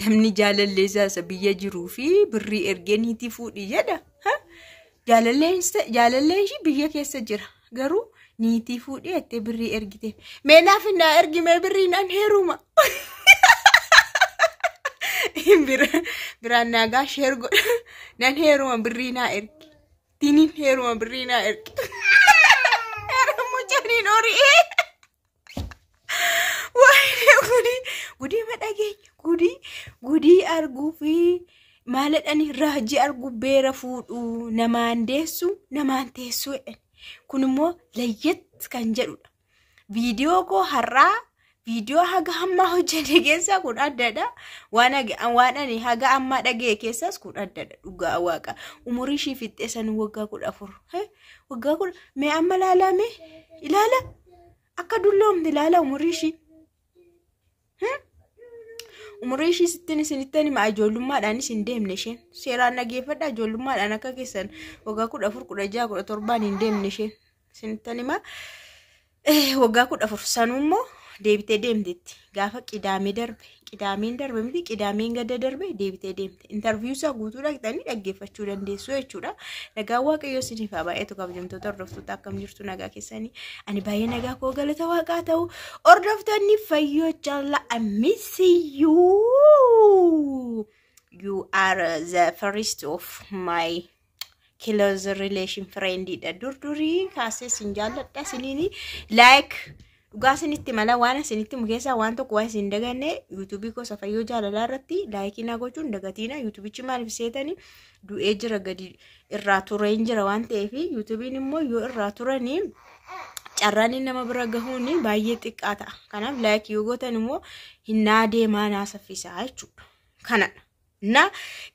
Namni jaalallee isaa isa biyya jiruu fi birrii ergee niitii fuudhi jedha. Jaalalleen ishii biyya keessa jira. Garuu niitii fuudhi jettee birrii ergite. Mee naaf naa ergi mee birrii nan heeruma. Biraan naagaa sheer godha. Nan heeruma birrii naa ergi. Tiniin heeruma birrii naa ergi. Mucaan horii. Waayee gudii gudii ma dhageenya gudii gudii arguu fi maaladhani raajii arguu beera fuudhuu namaan deessu namaan teessuu jedhan. Kun immoo layyat kan jedhudha. Viidiyoo koo har'aa viidiyoo haga ammaa hojjete keessaa kun addadha. Waan ani haga ammaa dhaga'e keessaas kun addadha. Dhugaa waaqa. Umurii ishii fixxee san waggaa 14. Waggaa kudha mee amma ilaalaa mee ilaala akka dulloomte ilaala umurii ishii. Umurii ishii sittin isinittan hima ijoollummaadhaanis hin deemne isheen. Seeraan dhageeffadha ijoollummaadhaan akka keessan waggaa 14 16 17 hin deemne isheen. Isinittan hima waggaa 14 sanuummoo deebitee deemteetti. Gaafa qidaamee darbe qidaameen darbe miti qidaameen gada darbe deebitee deemte. Intarviiyuu isaa guutuu dhaqxanii dhaggeeffachuu dandeessu jechuudha. Nagaan waaqayyoo isiniif haa baay'atu kabajamtoota hordoftoota akkam jirtu nagaa keessanii. Ani baay'ee nagaa koo galata waaqaa ta'u hordoftoonni fayyoo jaalala I miss you. You are the first of my close relation friend dha. Durdurii kaasee sin jaalladha isiniini like dhugaa isinitti mala waan isinitti himu keessaa waan tokko waan isin daganne yuutuubii gosa fayyoo jaalalaa irratti laayikii naa gochuun dagatiina. Yuutuubichi maaliif seetanii du'ee jira gadi irraa tureen jira waan ta'eef yuutuubiin immoo yoo irraa turanii carraan nama bira gahuun baay'ee xiqqaa ta'a. Kanaaf laayikii yoo gootan immoo hinnaa deemaa naa saffisaa jechuudha. Kanadha. Na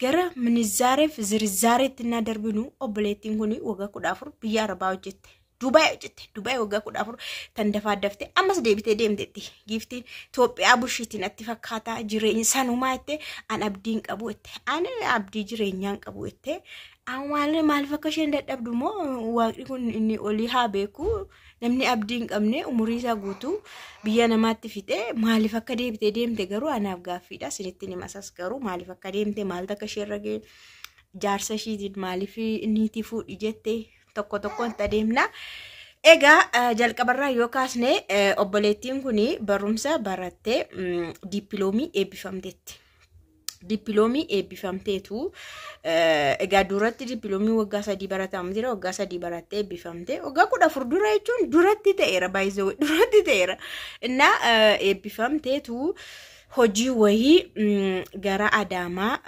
gara minizaareef zirizaareetti naa darbinu obboleettiin kun waggaa 14 biyya Arabaa hojjette. Dubaay hojjette. Dubaay waggaa 14 tan dafaa daftee ammas deebitee deemteetti. Giiftiin Itoophiyaa bushiitiin natti fakkaataa jireenya sanumaa jettee an abdiin qabu jette. Ani abdii jireenyaan qabu jette. Maal maaliif akka isheen dadhabdu immoo waaqni kun inni olii haa beeku. Namni abdii hin qabne umurii isaa guutuu biyya namaatti fixee maaliif akka deebitee deemte garuu anaaf gaaffiidha. Isinitti himasas garuu maaliif akka deemte maaltu akka isheerra ga'e jaarsa ishiitiin maaliif niitii fuudhi jette tokko tokkoon adeemna. Egaa jalqabarraa yoo kaasne obboleettiin kun barumsa barattee diippiloomii eebbifamteetti. Diippiloomii eebbifamteetu egaa duratti diippiloomii waggaa 3 baratamu jira waggaa 3 barattee eebbifamte waggaa 14 dura jechuun duratti ta'eera baay'ee duratti ta'eera. Innaa eebbifamteetu hojii wayii gara Adaamaa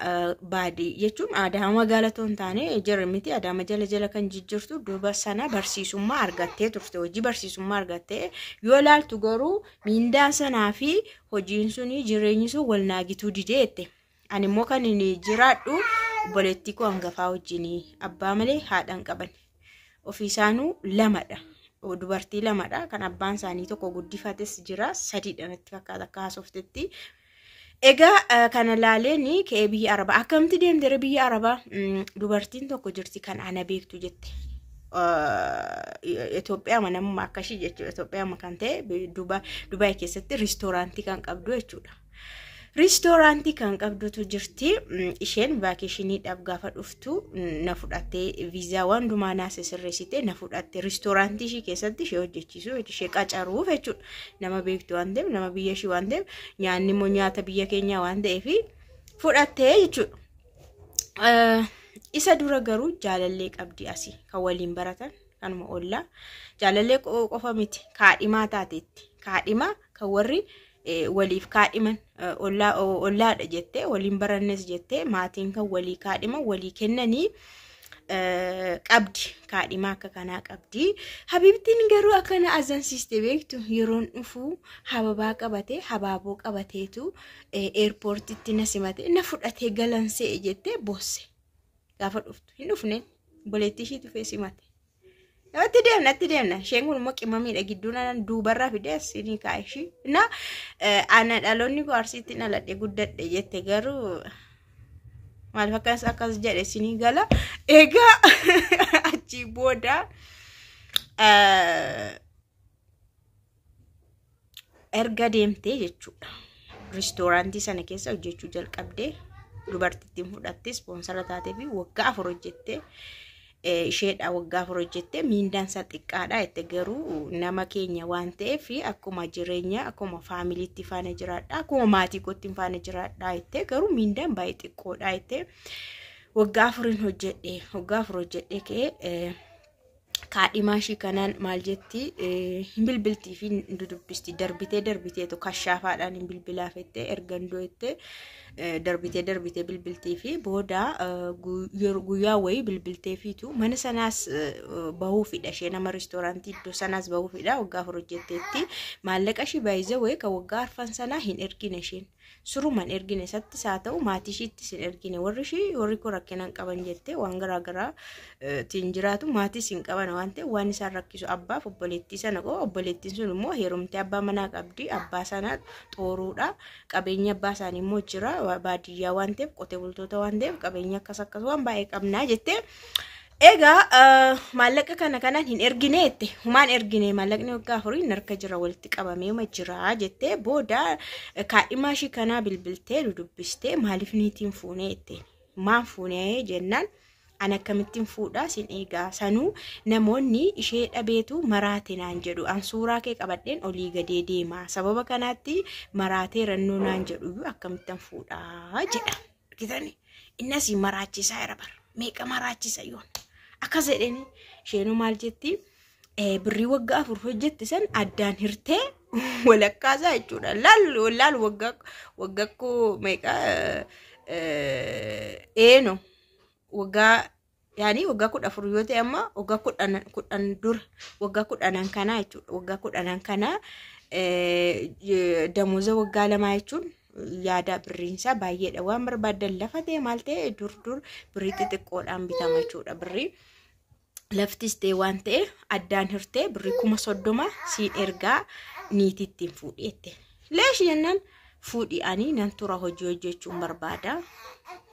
baadii jechuun Adaamaa magaalaa otoo hin taane jira miti Adaama jala jala kan jijjiirtu duuba sana barsiisummaa argattee turte hojii barsiisummaa argattee yoo ilaaltu garuu miindaa sanaa fi hojiin suni jireenyi sun wal naagituu didee jette. Ani immoo kan inni jiraadhu obboleettii koo hangafaa wajjin abbaa malee haadha hin qaban. Ofii isaanuu lamadha. Dubartii lamadha. Kan abbaan isaanii tokko guddifates jira. Sadiidha natti fakkaata akka haasoftetti. Egaa kana laaleen ka'ee biyya Arabaa. Akkamitti deemtere biyya Arabaa? Dubartiin tokko jirti kan ana beektu jette. Itoophiyaa namummaa akkashii jechuudha. Itoophiyaa kan ta'e Dubaay keessatti riistooraantii kan qabdu jechuudha. Riistooraantii kan qabdutu jirti. Isheen vaakeeshiniidhaaf gaafa dhuftu na fudhattee viizaa waan hundumaa naa sirreessitee na fudhatte riistooraantii ishee keessatti ishee hojjechiisu ishee qacaruuf jechuudha. Nama beektu waan ta'eef nama biyya ishee waan ta'eef nyaanni immoo nyaata biyya keenyaa waan ta'eef fudhattee jechuudha. Isa dura garuu jaalallee qabdi asii kan waliin baratan kanuma ollaa jaalallee qofa miti kaadhimaa taateetti kaadhimaa kan warri waliif kaadhiman ollaadha jettee waliin barannes jettee maatiin kan walii kaadhiman walii kennanii qabdi kaadhimaa akka kanaa qabdi. Habiibtiin garuu akkana azansiiste beektu yeroon dhufu hababaa qabatee habaaboo qabateetu eerpoortitti na simate na fudhatee galansee jettee boosse. Gaafa dhuftu hin dhufne obboleettii ishii dhufee simate. Natti deemna natti deemna isheen kun immoo qimamiidha gidduu naan duubarraa fidee asinii kaa'e ishii. Na ana dhaloonni koo Arsiitti dhaladhe guddadhe jette garuu maaliif akkas akkas jedhe isinii gala. Egaa achii booda erga deemtee jechuudha. Restooraantii sana keessa hojjechuu jalqabdee dubartittiin fudhatte, sponsor taatee fi waggaa 4 hojjette. Isheedha waggaa 4 hojjette, miindaan isaa xiqqaadha jette, garuu nama keenya waan ta'eef akkuma jireenya akkuma familytti faana jiraadha, akkuma maatii kootti faana jiraadha jette, garuu miindaan baay'ee xiqqoodha jette. Waggaa 4n hojjedhe, waggaa 4 hojjedhe ka'ee kaadhimaa ishii kanaan maal jetti, hin bilbiltii fi hin dudubbisti, darbitee darbiteetu kashaafaadhaan hin bilbilaafette, ergandoo jette, darbitee darbitee bilbiltii fi booda guyyaa wayii bilbiltee fiitu mana sanaas bahuufidha ishee, nama restooraantii iddoo sanaas bahuufidha. Waggaa 4 hojjetteetti, maallaqa ishii baay'isee wayii kan waggaa arfan sanaa hin ergine, isheen suruma hin ergine, isattis haa ta'u maatii ishiittis hin ergine. Warri ishii warri koo rakkina hin qaban jettee, waan garaagaraa ittiin jiraatu, maatiis hin qaban waan ta'eef, waan isaan rakkisu abbaaf obboleettii sana qoo, obboleettiin sun immoo heerumtee abbaa manaa qabdi, abbaa sana xooruudha, qabeenya abbaa isaanii immoo jira, baadiyyaa waan ta'eef, qotee bultoota waan ta'eef, qabeenya akkas akkas waan baay'ee qabnaa jettee. Egaa maallaqa kana kanaan hin ergine jette, humaan ergine, maallaqni waggaa 4 harka jira, walitti qabamee jira jettee. Booda kaadhimaa ishii kanaa bilbiltee dudubbistee, maaliif niitiin fuunee jette, maan fuunee jennaan, an akkamittiin fuudhaa sin eegaa, sanuu namoonni ishee dhabeetu maraate naan jedhu, an suuraa kee qabadheen olii gadee deema, sababa kanaatti maraatee rannoo naan jedhu iyyuu akkamittan fuudhaa jedha. Argitanii, innas maraachisaa jira bara meeqa maraachisa yoon akkas jedheni. Isheenuu maal jetti, birrii waggaa 4 hojjette san addaan hirtee walakkaasaa jechuudha. Laal laal, waggaa waggaa koo meeqa eeno waggaa yaani waggaa 14 yoo ta'e, amma waggaa 10 dura, waggaa 10n kanaa jechuudha. Waggaa 10n kanaa damooza waggaa 2 jechuun yaada birriinsaa baay'eedha. Waan barbaadan lafa ta'e maal ta'e, dur dur birrii xixiqqoodhaan bitama jechuudha. Birrii laftis ta'e waan ta'e addaan hirtee birrii 30,000 siin ergaa, niitii ittiin fuudheette. Leesh jennaan, fuudhi, ani nan tura, hojii hojjechuun barbaada.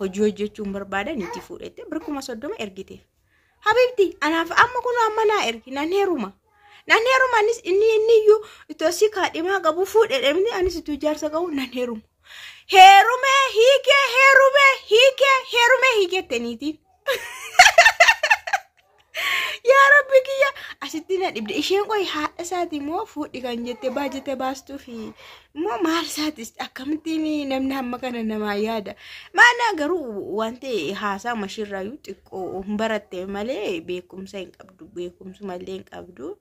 Hojii hojjechuun barbaada, niitii fuudhette, birrii 30,000 ergiteef. Habibti, anaaf amma kun amma naa ergi, nan heeruma. Nan heeruma, anis inni iyyuu itoo si kaadhimaa qabu fuudhe dhabni, anis ituu jaarsa qabu nan heeruma. Heerumee hiikee, heerumee hiikee, heerumee hiikeette niitiin. Yaa Rabbi kiyya, asitti na dhibde. Isheen qoy haadha isaati immoo fuudhi kan jette baajete baastuu fi immoo maal isaatis, akkamittiin namni hamma kana namaa yaada? Maana garuu wanti haasaa mashirraayyuu xiqqoo hin baratte malee beekumsa hin qabdu, beekumsumallee hin qabdu.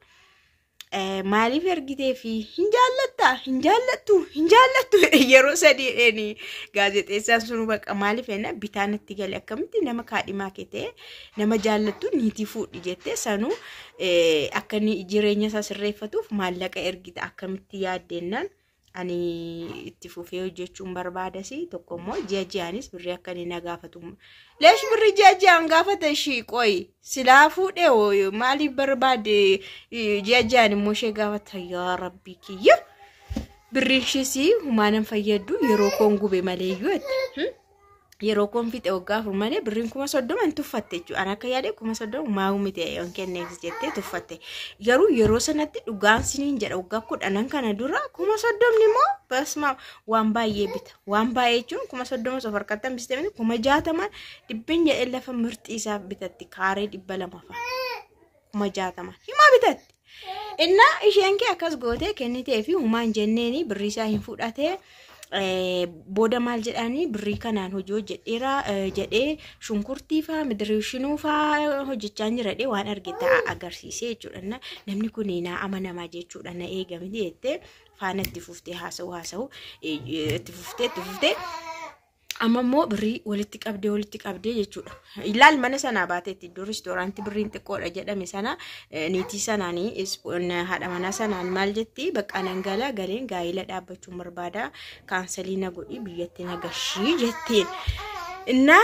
Maaliif ergitee fi hin jaallatta, hin jaallattu, hin jaallattu yeroo sadii jedheeni gaazexeessaan sun. Baqa maaliif jenna, bitaan itti gale, akkamitti nama kaadhimaa kee ta'e, nama jaallattu niitii fuudhi jettee, sanuu akka inni jireenya isaa sirreeffatuuf maallaqa ergita, akkamitti yaaddennaan, ani itti fufee hojjechuun barbaadasi, tokko immoo ji'a ji'aanis birrii akka inni na gaafatu. Leesh birrii ji'a ji'aan gaafata ishii qoyi silaa fuudhee maaliif barbaade ji'a ji'aan immoo ishee gaafata? Yaa Rabbii kiyya, birriin ishees humaanan fayyaddu, yeroo koon gube maleeyyuu jette. Yeroo koon fixe waggaa 4 malee birriin 30,000 hin tuffatte jechuudha. Ani akka yaade 30,000 maa'uu miti yoon kenneef jettee tuffatte. Garuu yeroo sanatti dhugaan siniin jedha, waggaa 10n kana dura 30,000 immoo basma waan baay'ee bita. Waan baay'ee jechuun 30,000 of harkatti hambistee miti, 60,000 dhibbin jedhee lafa mirxii isaa bitatti, kaaree 200 fa'a. 60,000 himaa bitatti. Innaa isheen kee akkas gootee kennitee fi humaan jenneeni birrii isaa hin fudhatee. Booda maal jedhanii, birrii kanaan hojii hojjedheera jedhee, shunkurtii faa midireeshinuu faa hojjechaa jira jedhee, waan arge ta'a agarsiisee jechuudha. Namni kun naa amanamaa jechuudha, na eegamti jettee faana itti fuftee haasa'u haasa'u itti fuftee itti fuftee, amma immoo birrii walitti qabdee walitti qabdee jechuudha. Ilaal, mana sanaa baateetti, iddoo restooraantii birriin xiqqoodha jedhame sana, niitii sanaanii, haadha manaa sanaan maal jetti, bakka nan gala, galeen gaa'ila dhaabbachuun barbaada, cancel na godhi, biyyatti na gashii jettiin. Innaa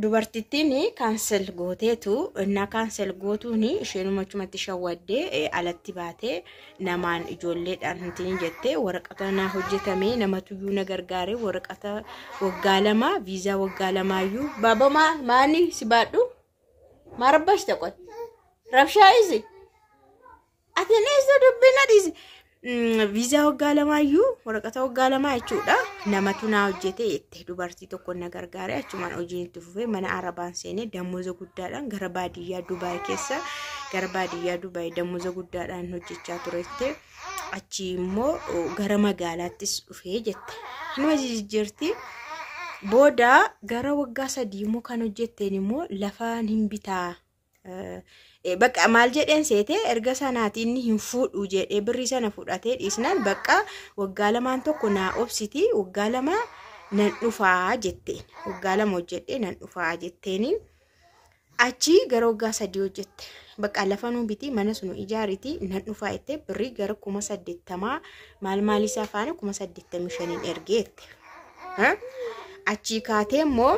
dubartittiin cancel gooteetu, innaa cancel gootuun isheenuma achumatti shawwaddee alatti baatee namaan ijoolleedhaan hintiin jettee, waraqata naa hojjetame, namatuyyuu na gargaare, waraqata waggaa 2, viizaa waggaa 2yyuu. Baaba maa maani si baadhu maa rabbash taqoy rabshaa isi ati neessa dubbina dhiisi. Viizaa waggaa lamaayyuu, waraqata waggaa lamaa jechuudha. Namatu naa hojjete jette, dubartii tokko na gargaare, achumaan hojiin itti fufee mana Arabaan seenee damooza guddaadhaan gara baadiyyaa Dubaay keessa, gara baadiyyaa Dubaay damooza guddaadhaan hojjechaa turette. Achi immoo gara magaalaattis dhufee jette. Nama jijjiirti. Booda gara waggaa 3 immoo kan hojjetteen immoo lafaan hin bitaa. Bakka maal jedheen seete, erga sanaati inni hin fuudhu jedhee birrii sana fudhatee dhiisnaan, bakka waggaa lamaan tokko naa obsiti, waggaa 2 nan dhufaa jetteen. Waggaa 2 hojjedhee nan dhufaa jetteeni. Achi gara waggaa 3 hojjette. Bakka lafa nu biti, mana sunu ijaariti, nan dhufaa jettee birrii gara 80,000 maal maal isaa faana 85,000 ergee jette. Achii kaatee immoo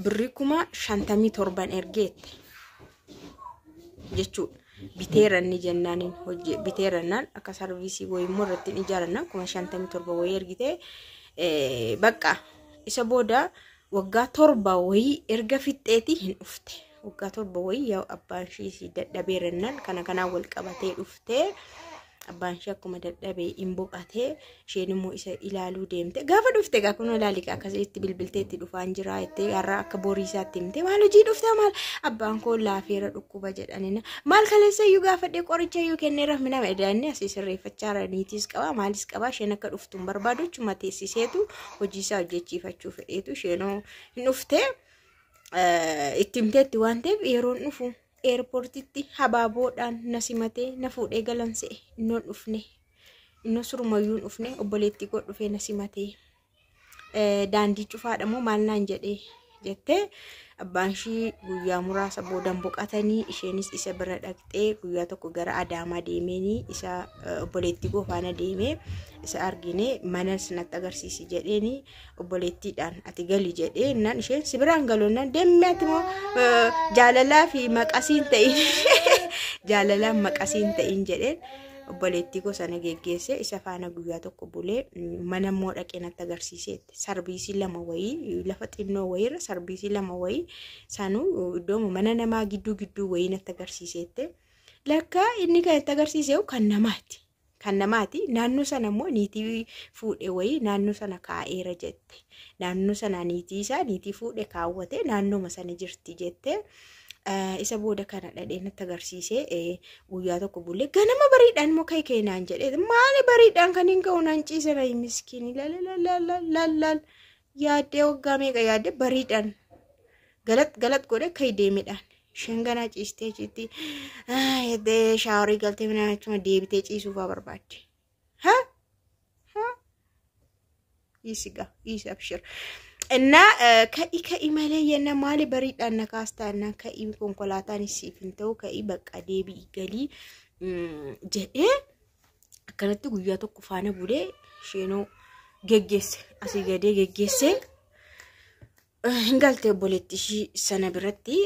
birrii 57,000 ergeette jechuudha. Biteeranni jennaan hojii biteerannaan akka sarviisii wayii immoo irratti ijaarannaan 57,000 wayii ergite. Bakka isa booda waggaa 7 wayii erga fixxeeti hin dhufte. Waggaa 7 wayii yaa abbaan ishii dadhabeerannaan kana kanaan wal qabatee dhuftee, abbaan ishee akkuma dadhabee hin boqatee, isheen immoo isa ilaaluu deemte. Gaafa dhufte gaa kun ilaali, akkasitti bilbilteetti dhufaan jira jettee, har'a akka borii isaatti himte. Maal hojii dhufte, maal abbaan koo laafeera dhukkuba jedhanina, maal kaleessa iyyuu gaafadhee qoricha iyyuu kenneera minama edaanni asii sirreeffachaa niitiis qaba, maalis qaba. Isheen akka dhuftu hin barbaadu, achuma teessiseetu hojii isaa hojjechiifachuu fedheetu isheenoo hin dhufte. Itti himteetti waan ta'eef, yeroon dhufu eerpoortitti habaaboodhaan na simatee na fuudhee galanse'e. Innoon dhufne, innoo surumayyuu hin dhufne, obboleettii koo dhufee na simatee, daandii cufaadha moo maal naan jedhee jettee. Abbaan ishii guyyaa muraasa boodan boqotanii, isheenis isa bira dhaqxee, guyyaa tokko gara Adaamaa deemeenii isa obboleettii koo faana deemee isa argine, manas natti agarsiisi jedheeni, obboleettiidhaan ati gali jedhee naan, isheen si biraan galu naan deemee, ati moo jaalalaa fi maqasiin ta'in, jaalalaan maqasiin ta'in jedheen. Obboleettii koo sana geggeessee isa faana guyyaa tokko bulee, mana immoo dhaqee natti agarsiiseetti. Sarbiisii 2 wayii, lafa xinnoo wayiirra sarbiisii 2 wayii, sanuu iddoo mana namaa gidduu gidduu wayii natti agarsiiseette. Lakka inni kan itti agarsiise kan namaati. Kan namaati. Naannoo sana immoo niitii fuudhe wayii naannoo sana kaa'eera jette. Naannoo sana niitii isaa, niitii fuudhe kaawwate, naannooma sana jirti jette. Isa booda kana dhadhee natti agarsiisee, guyyaa tokko bulee, ganama bariidhaan immoo ka'e ka'e naan jedhee, maali bariidhaan kan hin ka'u naan ciise na miskiini laal yaaddee, waggaa meeqa yaaddee, bariidhaan galat galat godhe ka'e deemedhaan. Isheen ganaa ciistee ciitti jettee shaaworii galtee minaa achuma deebitee ciisuufaa barbaadde. Ha? Ha? Dhiisi gaa, dhiisi, abshir. Innaa ka'i ka'i malee yenna, maali bariidhaan na kaastaa innaan, ka'i konkolaataan siif hin ta'u, ka'i bakka deebi'i galii jedhee, akkanatti guyyaa tokko faana bulee, isheenoo geggeesse, asii gadee geggeesse. Hin galte obboleetti ishii sana biratti,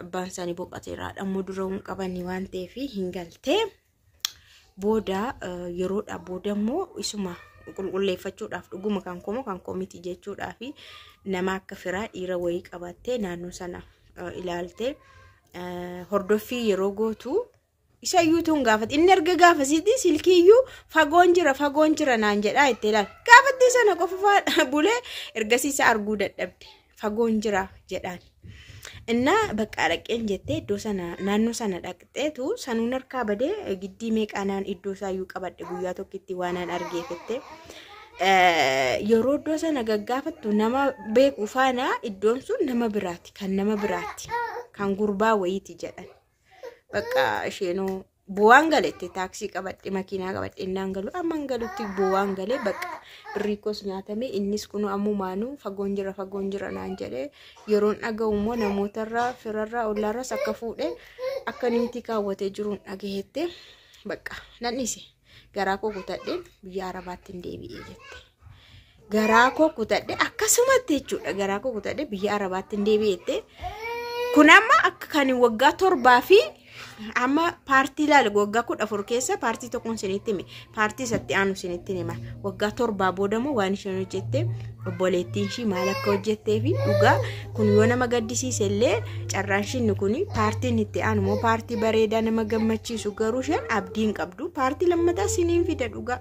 abbaan isaanii boqoteera dhammoo dura hin qabanii waan ta'eef hin galte. Booda yeroodha booda immoo isuma qulqulleeffachuudhaaf, dhuguma kan komo kan komiti jechuudhaaf, nama akka firaa dhiira wayii qabattee naannoo sana ilaalte, hordoffii yeroo gootu isa iyyuu tun gaafate. Inni erga gaafasitti silkii iyyuu fagoon jira, fagoon jira naan jedhaa itti ilaal gaafattii sana qofa bulee, ergasii isa arguu dadhabde, fagoon jira jedhaan. Innaa bakka dhaqeen jettee, iddoo sana naannoo sana dhaqxeetu sanuun harkaa badee, giddii meeqaanaan iddoo isaayyuu qabadhe guyyaa tokkitti waan an argeefette. Yeroo iddoo sana gaggaafattu nama beeku faana, iddoon sun nama biraati, kan nama biraati, kan gurbaa wayiiti jedhan. Bakka isheenoo bu'aan galette, taaksii qabadhe, makiinaa qabadhe, innaan galu amma hin galutti bu'aan galee, bakka birrii koos nyaatame, innis kunu ammumaanuu fagoon jira, fagoon jira naan jedhee, yeroon dhaga'u immoo namootarraa, firarraa, ollaarraas akka fuudhe, akka niitii kaawwatee jiruun dhagahette, bakka nan dhiise, garaa koo kutadheen biyya Arabaatti hin deebi'ee jette. Garaa koo kutadhe akkasumatti jechuudha, garaa koo kutadhe biyya Arabaatti hin deebi'ee jette. Kun amma akka kan waggaa 7 fi Amma paartii ilaali, waggaa 14 keessa paartii tokkoon isinitti hime, paartii isatti aanu isinitti hima. Waggaa 7 booda immoo waan isheen hojjette, obboleettiin ishii maal akka hojjettee fi dhugaa kun yoo nama gaddisiise illee, carraan ishiin kun paartiin itti aanu immoo paartii bareedaa nama gammachiisu, garuu isheen abdii hin qabdu. Paartii lammataa isiniin fida dhugaa.